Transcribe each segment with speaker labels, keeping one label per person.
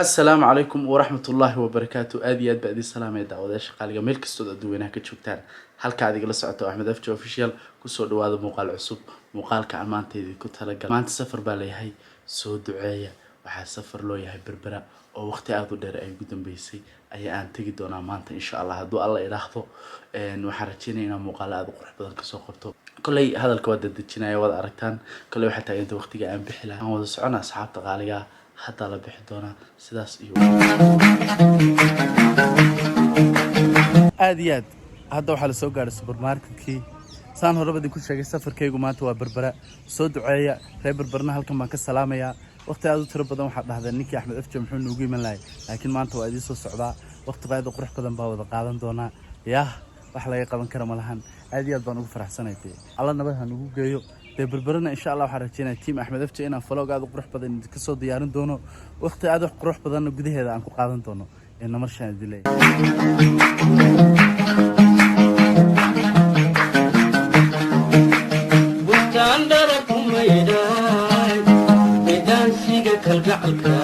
Speaker 1: Asalaamu calaykum waraxmatullaahi wabarakaatu. Aad iyo aad baa idin salaamaya, daawadayaasha qaaliga, meel kastood adduweynaha ka joogtaan. Halka aad igala socoto, Axmed Afji Official. Kusoo dhawaada muuqaal cusub. Muuqaalka aan maanta idinku talagal, maanta safar baa layahay, soo duceeya. Waxaa safar loo yahay Berbera oo waqti aada u dheer ay ugu dambeysay ayaa aan tegi doonaa maanta, insha Allah, hadduu Alla idhaahdo. Waxaan rajeynaya inaan muuqaalo aada u qurux badan kasoo qabto. Kolley hadalka waa dadejinaya, waad aragtaan. Kolley waxaa taaganta waqtiga aan bixi lahaa. Aan wada socona, asxaabta qaaliga. Haddaa la bixi doonaa sidaas iyo aad iyo aad. Hadda waxaa la soo gaadhay supermarketkii. Saan horeba idinku sheegay, safarkaygu maanta waa Berbera. Soo duceeya. Reer Berberna halkan baan ka salaamayaa. Waqti aad u tiro badan waxaa dhahdeen, "Ninkii Axmed Afje muxuu noogu iman lahay?" Laakiin maanta waa idiin soo socdaa. Waqtiga aad u qurux badan baa wada qaadan doonaa. Yah, wax laga qaban kara ma lahan. Aad iyo aad baan ugu faraxsanay. Dee Alla nabad ha nagu geeyo. Dee Berberana, insha Allah, waxaan rajeynaya team Axmed Afje inaan vlog aad u qurux badan idinka soo diyaarin doono, waqti aad u qurux badanna gudaheeda aan ku qaadan doono. Ee namarshaan idin leeyahay.
Speaker 2: Bustaan dharakumaydhaay, nidaansiga kalgacalka,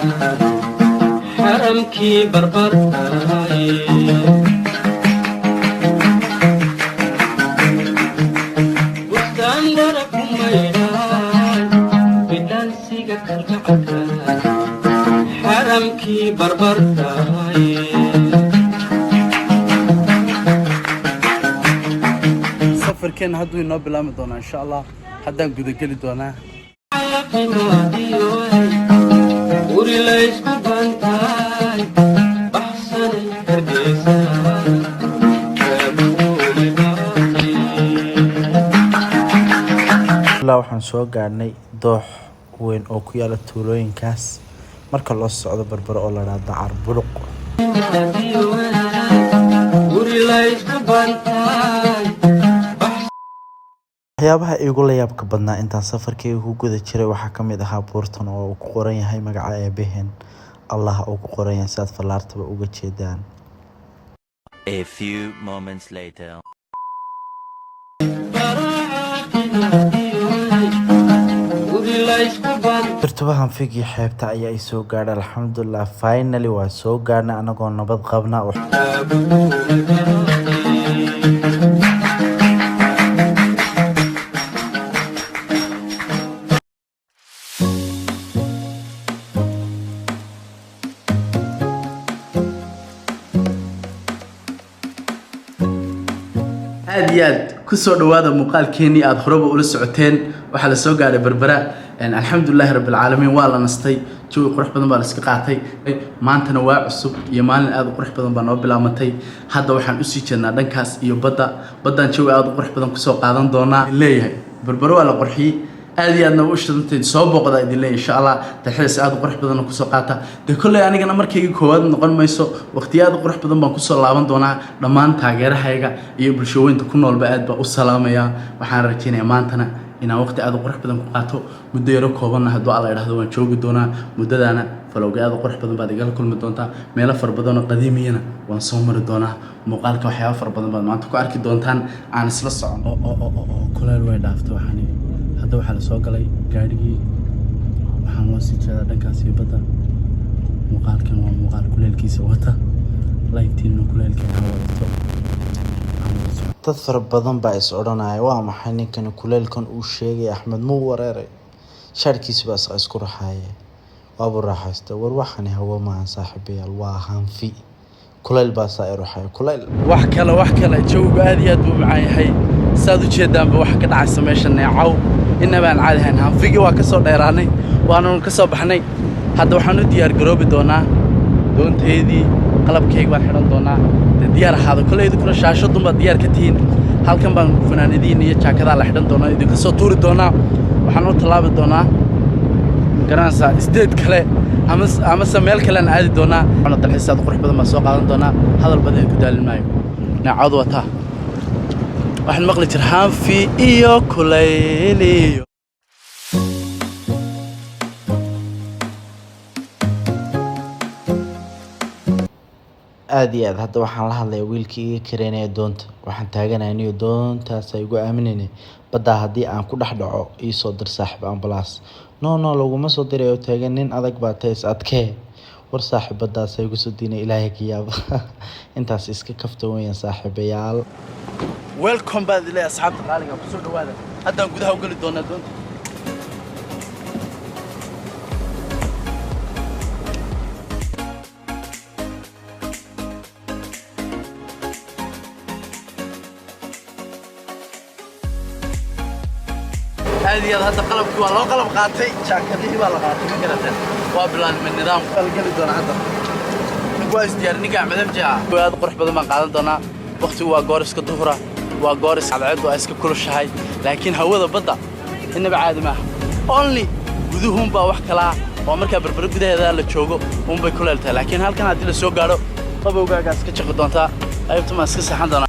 Speaker 2: xaramkii barbartaay. Bustaan dharakumaydhaay, nidaansiga kalgacalka, xaramkii barbartaay.
Speaker 1: Safarkeena hadduu inoo bilaabmi doonaa, insha Allah, haddaan gudageli doonaa.
Speaker 2: Guri laysku bantaay, baxsanay Hargeysa.
Speaker 3: Ilaa waxaan soo gaadhnay doox weyn oo ku yaala tuulooyinkaas marka loo socdo Berbero oo la dhaha Dacar Buluq.
Speaker 2: Guri laysku bantaay.
Speaker 3: Waxyaabaha iigu la yaabka badnaa intaan safarkayga ku guda jiray waxaa ka mid ahaa buurtan oo uu ku qoran yahay magaca Eebaheen Allah uu ku qoran yahay, sidaad fallaartaba uga jeedaan.
Speaker 4: A few moments later.
Speaker 2: Guri laysku bantaay.
Speaker 3: Turtubahan figii xeebta ayaa i soo gaadhay. Alxamdulilah, finally waa soo gaadhnay anagoo nabad qabna.
Speaker 1: Aad iyo aad kusoo dhawaada muuqaalkeenii aada horeba ula socoteen. Waxaa la soo gaadhay Berbera, alxamdulilaahi rabbilcaalamiin. Waa la nastay, jawi qurux badan baa la iska qaatay. Maantana waa cusub iyo maalin aada u qurux badan baa noo bilaamatay. Hadda waxaan usii jeednaa dhankaas iyo badda. Baddaan jawi aada u qurux badan kusoo qaadan doonaa. Leeyahay Berbera waa la qurxiyey, aad iyo aadna u shidantay. Soo booqda idin leeyahay, insha Allah. Dalxiis aad u qurux badan kusoo qaata. Dee kolley anigana markayga koowaad noqon mayso, waqtiyo aad u qurux badan baan kusoo laaban doonaa. Dhammaan taageerahayga iyo bulshooyinta ku noolba aad baa u salaamaya. Waxaan rajaynayaa maantana inaan waqti aad u qurux badan ku qaato. Muddo yaro koobanna, hadduu Alla idhahdo, waan joogi doonaa. Muddadaana vlogga aad u qurux badan baad igala kulmi doontaa. Meelo fara badan oo qadiimiyana waan soo mari doonaa. Muuqaalka waxyaaba fara badan baad maanta ku arki doontaan. Aan isla socon. Oo kuleel way dhaaftay. Waxaan hadda waxaa la soo galay gaadhigii, waxaan loo sii jeedaa dhankaas iyo badda. Muuqaalkan waa muuqaal kuleelkiisa wata, laygtiina kuleelkeena ha wadato. Aan wada socon.
Speaker 3: Dad fara badan baa is odhanaya, "Waa maxay ninkani kuleelkan uu sheegay? Axmed muu wareeray? Shaarkiisa baa isku raxaye, waabuu raaxaysta." War waxani hawo maahan, saaxiibayaal, waa hanfi. Kuleyl baa saa i ruxaya, kuleyl.
Speaker 1: Wax kale, wax kale, jawigu aad iyo aad buu macaan yahay. Saad u jeedaanba, waxa ka dhacaysa meesha neecaw inabaan caadi ahayn. Hanfigii waa ka soo dheeraanay, waananu ka soo baxnay. Hadda waxaan u diyaar garoobi doonaa doonteydii, qalabkayga baan xidhan doonaa. Dee diyaar ahaado. Kolley idinkuna shaashadun baad diyaar ka tihiin. Halkan baan funaanadiin iyo jaakadaa la xidhan doonaa, idinka soo tuuri doonaa. Waxaan u tallaabi doonaa, garanaysaa, state kale ama amase meel kalean aadi doonaa. Dalxiis aad u qurux badan baan soo qaadan doonaa. Hadal badan ku daalin maayo. Neecawdu wataa. Waxaan maqli jir hanfi iyo kulayliyo.
Speaker 3: Aad iyo aad. Hadda waxaan la hadlayaa wiilkii iga kareynaya doonta. Waxaan taaganahay, "Niyo, doontaas igu aaminayne, baddaa haddii aan ku dhex dhaco ii soo dir saaxiib ambalaas." "No, no, laguma soo diray," oo taagan, "nin adag baa tahay, is adkee." War saaxiibadaas ay igu soo diinay, Ilaahay ka yaaba. Intaas iska kafta weeyaan, saaxiibayaal.
Speaker 1: Welcome baad ilay, asxaabta qaaliga, kusoo dhawaada. Haddaan gudaha u geli doonaa doonta. Aad iyo aad hadda qalabkii waa loo qalab qaatay, jaakadihii baa la qaatay, ma garateen? Waa bilaanmay nidaamka. Waa la geli doonaa hadda. Ninku waa isdiyaar, ninka Axmed MJ ah. Aad u qurux badan baan qaadan doonaa. Waqtigu waa goor iska duhura, waa goor is cadceeddu ay iska kulushahay, laakiin hawada badda inaba caadi maaha. Only guduhun baa wax kalaa oo markaa Berbere gudaheeda la joogo unbay kuleel tahay, laakiin halkan haddii la soo gaadho qabowgaagaa iska jaqi doontaa. Qaybta maa iska seexan doonaa.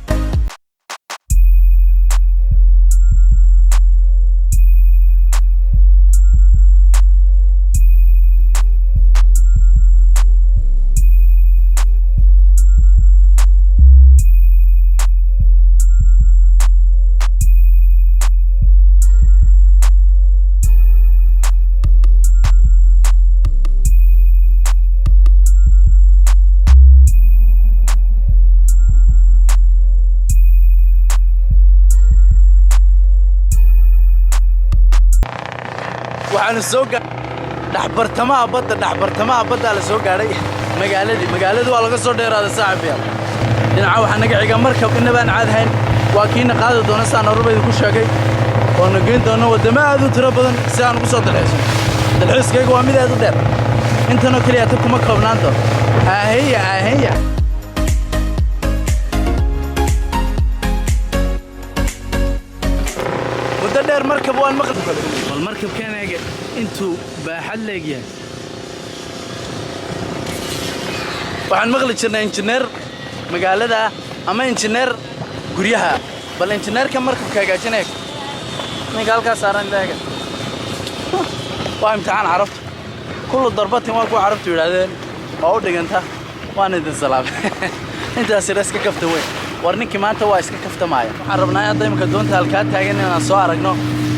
Speaker 1: Waxaanu soo gaa dhexbartamaha badda, dhexbartamaha baddaa la soo gaadhay. Magaaladii waa laga soo dheeraaday, saaxiibayaal. Dhinaca waxaa naga xiga markab inabaan caadhayn, waa kiina qaadi doona saan horeba idinku sheegay, oo na geyn doona waddamo aad u tiro badan si aan ugu soo dalxiisno. Dalxiiskayga waa mid aad u dheer, intanoo keliya ta kuma koobnaan doono. Aaheya, aaheya. Muddo dheer markab waan maqli, bal markabkan eege intuu baaxad leegyahay. Waxaan maqli jirnay injineer magaalada ama injineer guryaha, bal injineerka markabka hagaajinaya ninka halkaa saaran leega. Waa imtixaan carabtu. Kullu darbatin waa kuwa carabtu yidhaahdeen waa u dhiganta. Waan idin salaamay, intaas ira iska kafta weyn. War ninkii maanta waa iska kaftamaaya. Waxaan rabnaa hadda imika doonta halkaa taagan inaan soo aragno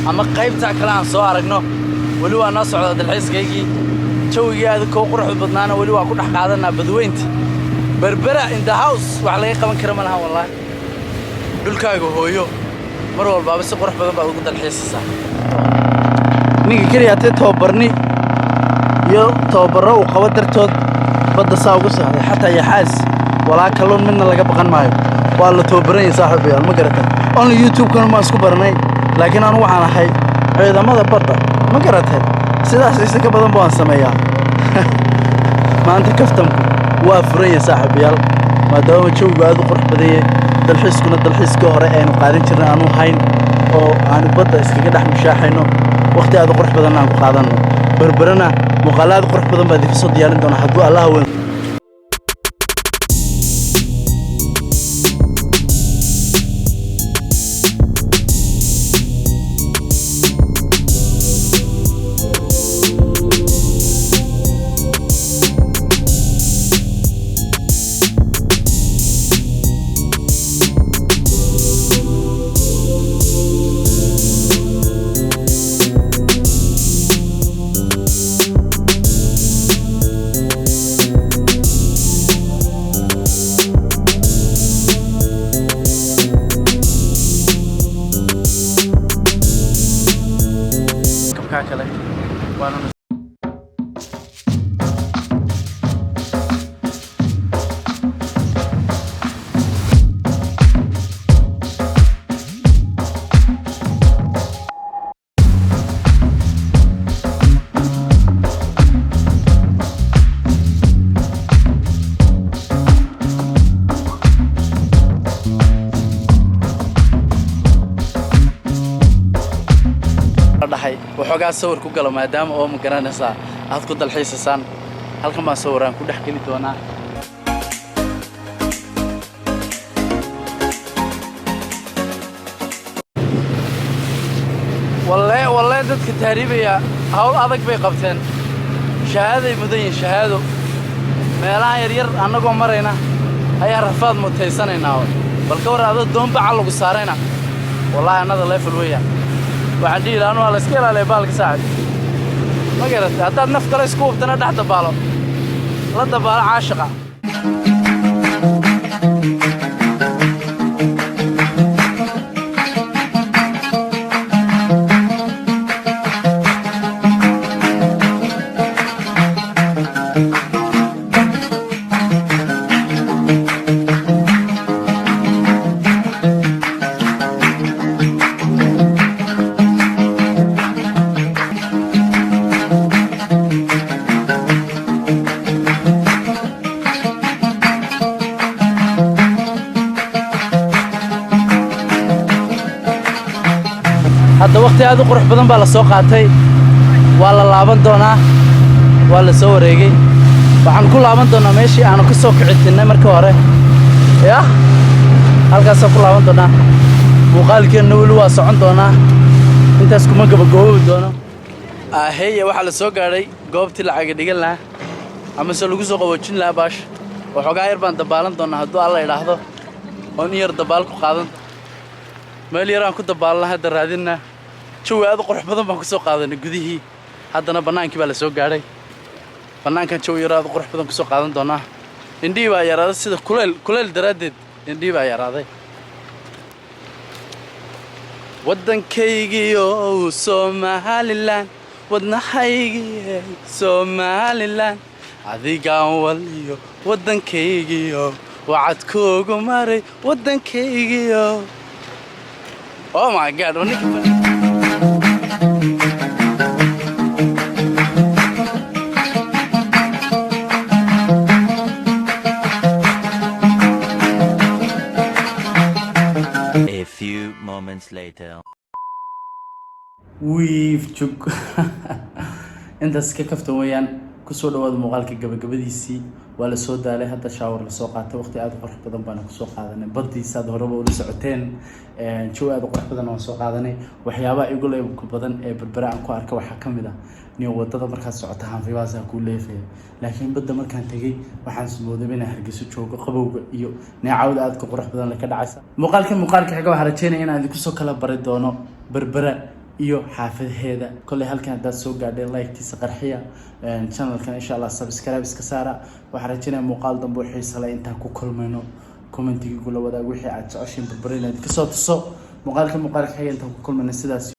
Speaker 1: ama qaybta kale aan soo aragno. Weli waa noo socda dalxiiskaygii, jawigii aad koo quruxda badnaana weli waa ku dhex qaadanaa badweynta. Berbera in the house, wax laga qaban kara ma laha wallaahi. Dhulkaaga hooyo mar walbaaba si qurux badan baad ugu dalxiisaysaa. Ninka keliya hatee tababarni iyo tababarro uu qabo dartood badda saa ugu seexday, xataa yaxaas walaa kalluun midna laga baqan maayo. Waa la tababaran yahay, saaxiibayaal, ma garataan? Only YouTube-kana maan isku baranay, laakiin anigu waxaan ahay ciidamada badda, ma garateen? Sidaas isa ka badan baan sameeyaa. Maanta kaftamku waa furan yahay, saaxiibayaal, maadaama jawigu aad u qurux badan yahay, dalxiiskuna dalxiiskii hore aynu qaadan jirnay aanu hayn oo aanu badda iskaga dhex mushaaxayno, waqti aad u qurux badanna aan ku qaadanno. Berberana muuqaalo aad u qurux badan baa idinka soo diyaarin doonaa hadduu Allaha weyn. Kabkaa kale waanuna dhahay waxoogaa sawir ku galo, maadaama oo ma garanaysaa aad ku dalxiisaysaan. Halkan baan sawiraan ku dhex geli doonaa. Walle walle, dadka tahriibaya hawl adag bay qabteen, shahaaday mudan yihiin, shahaado. Meelaha yaryar annagoo marayna ayaa rafaad mutaysanaynaa. Bal ka war adoo doon baca lagu saarayna? Wallaahi another level weeyaan. Waxaan dhihi lahaa waa la iska ilaaliya baalka, saaxib, ma garatay? Haddaad naf kale isku hubtana dhex dabaalo. La dabaalo caashiqa. Hadda waqti aad u qurux badan baa la soo qaatay. Waa la laaban doonaa, waa la soo wareegay. Waxaan ku laaban doonaa meeshii aanu ka soo kicitinnay markii hore. Yah, halkaasaan ku laaban doonaa. Muuqaalkeenna weli waa socon doonaa, intaas kuma gabagaboobi doono. Aheye, waxaa la soo gaadhay goobtii lacaga dhigan lahaa amase lagu soo qaboojin lahaa baash. Waxoogaa yar baan dabaalan doonaa hadduu Alla idhaahdo, oon in yar dabaal ku qaadan. Meel yaraan ku dabaalna hadda raadinna. Jawi aad u qurux badan baan ku soo qaadanay gudihii, haddana bannaankii baa la soo gaadhay. Bannaankan jawi yar aad u qurux badan kusoo qaadan doonaa. Indhihii baa yaraaday sida kuleyl daraaddeed, indhihii baa yaraaday. Waddankaygiiow Somaliland, wadnahaygii Somaliland, adigaan waliyo waddankaygiio wacadkoogu maray waddankaygiio. Oh my God, waa ninka.
Speaker 4: A few moments later.
Speaker 1: Wiif jug, intaas ka kaftan weeyaan. Kusoo dhawaada muuqaalka gabagabadiisii. Waa la soo daalay, hadda shower lasoo qaatay. Waqti aad u qurux badan baana kusoo qaadanay badiisa aad horeba ula socoteen. Jawi aad u qurux badan waan soo qaadanay. Waxyaabaha igu leebka badan ee Berbera aan ku arka waxaa kamid ah nin wadada markaad socota hanfibaasaa kuu leefaya, laakiin badda markaan tegay waxaan ismooday inaan Hargeyso joogo, qabowga iyo neecawda aadka qurux badan la ka dhacaysa. Muuqaalka muuqaalka xiga waxaan rajeynaya inaan idinku soo kala bari doono Berbera iyo xaafadaheeda. Kolley halkan haddaad soo gaadheen, like-tiisa qarxiya, channelkan insha Allah subscribe iska saara. Waxaan rajeynaya muuqaal dambe oo xiisa leh intaan ku kulmayno. Commentiga kula wadaag wixii aad jeceshiin Berbera inaad kasoo tuso. Muuqaalka muuqaalka xiga intaan ku kulmayno, sidaas.